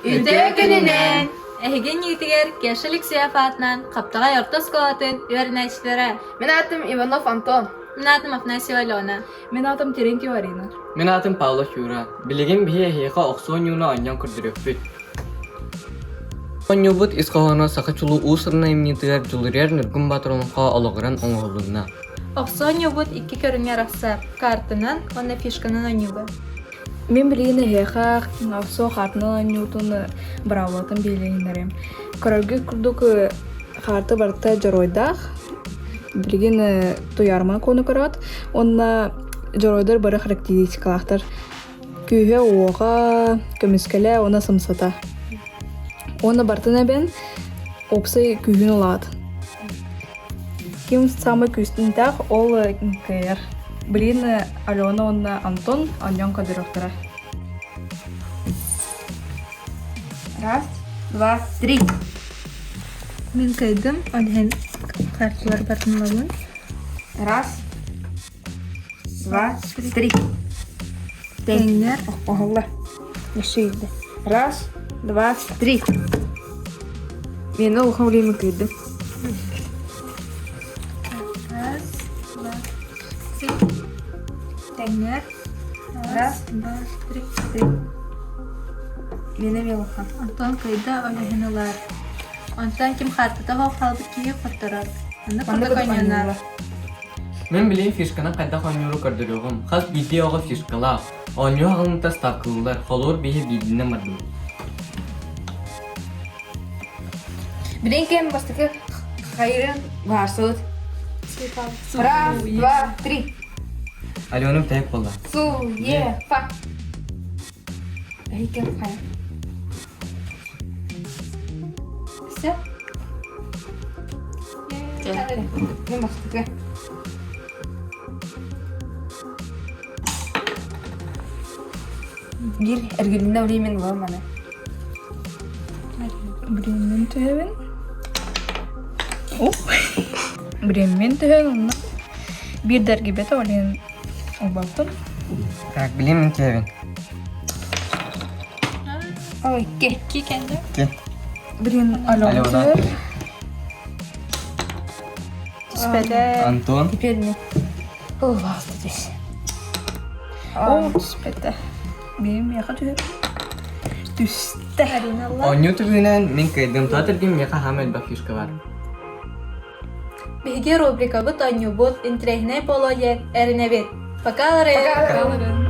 Үтүө күнүнэн! Эһиги иннигитигэр Кеша Алексеев аатынан Хаптаҕай орто оскуолатын үөрэнээччилэрэ. Мин аатым Иванов Антон. Мин аатым Афанасьева Алена. Мин аатым Терентьева Арина. Мин аатым Павлов Юра. Билигин биһи эһиэхэ охсуу оонньууну оонньоон көрдөрүөхпүт. Оонньуубут ис хоһооно саха чулуу уус-уран айымньытыгар Дьулуруйар Ньургун Боотур олоҥхо олоҕуран оҥоһулунна. Охсуу оонньуубут икки көрүҥҥэ арахсар: картынан уонна фишканан оонньууга. Мин билигин эһиэхэ охсуо хаартынан оонньуутун быраабылатын билиһиннэриэм. Көрөргүт курдук хаарты барыта дьоруойдаах. Билигин Туйаарыма Куону көрөҕүт. Уонна дьоруойдар бары характеристикалаахтар. Күүһэ-уоҕа, көмүскэлэ уонна сымсата. Уонна барытын эбэн уопсай күүһүн ылаат. Ким саамай күүстэнтээх, ол кыайар. Билигин Алена уонна Антон оонньоон көрдөрүөхтэрэ. Раз, два, три. Мин кыайдым, ол иһин карталар барытын ылабын. Раз, два, три. Тэҥнэр. Оһолло. Өссө иирдэ. Раз, два, три. Мен улахан время кыйдым. Раз, два, три. Тэҥнэр. Раз, два, три. Три. Мен эмиэ улахан. Антон кыйда, ол иһин ылар. Онтон ким хаартыта суох хаалбыт киһи хотторор. Онно Манна курдук оонньонор. Мин билигин фишканан хайдах оонньууру көрдөрүөҕүм. Хас биирдии оҕо фишкалаах. Оонньуу аҕалыыта ставкалыыллар, холуур биһи биирдинэн бардыбыт. Билигин кэм бастакы хайырын баарсыбыт. Раз, два, три. Аленам тэйик буолла. Суефа. Эһикэн хайа. Все. Мен бастакы. Биир эргилиннэ времен ылам аны. Времен түһэбин. Времен түһэн онно биир да эргийбэтэ ол иһин ылбаппын. Так, билим мин түһэбин. Ой, икки. Икки кэннэ. Икки. Блин, Алена Алена. түһэр. Түспэтэ. Антон. Теперь мне. О, здесь. О, түспэтэ. Бэйэм миэхэ түһэр. Түстэ. Арина ылла. Оонньуу түбүгүнэн мин кыайдым. Тоҕо түргэн миэхэ хаам элбэх фишка бар. Биһиги рубрикабыт оонньуубут интэриэһинэй буолуо диэн эрэнэбит. Пока, Ларин! Пока, Ларин!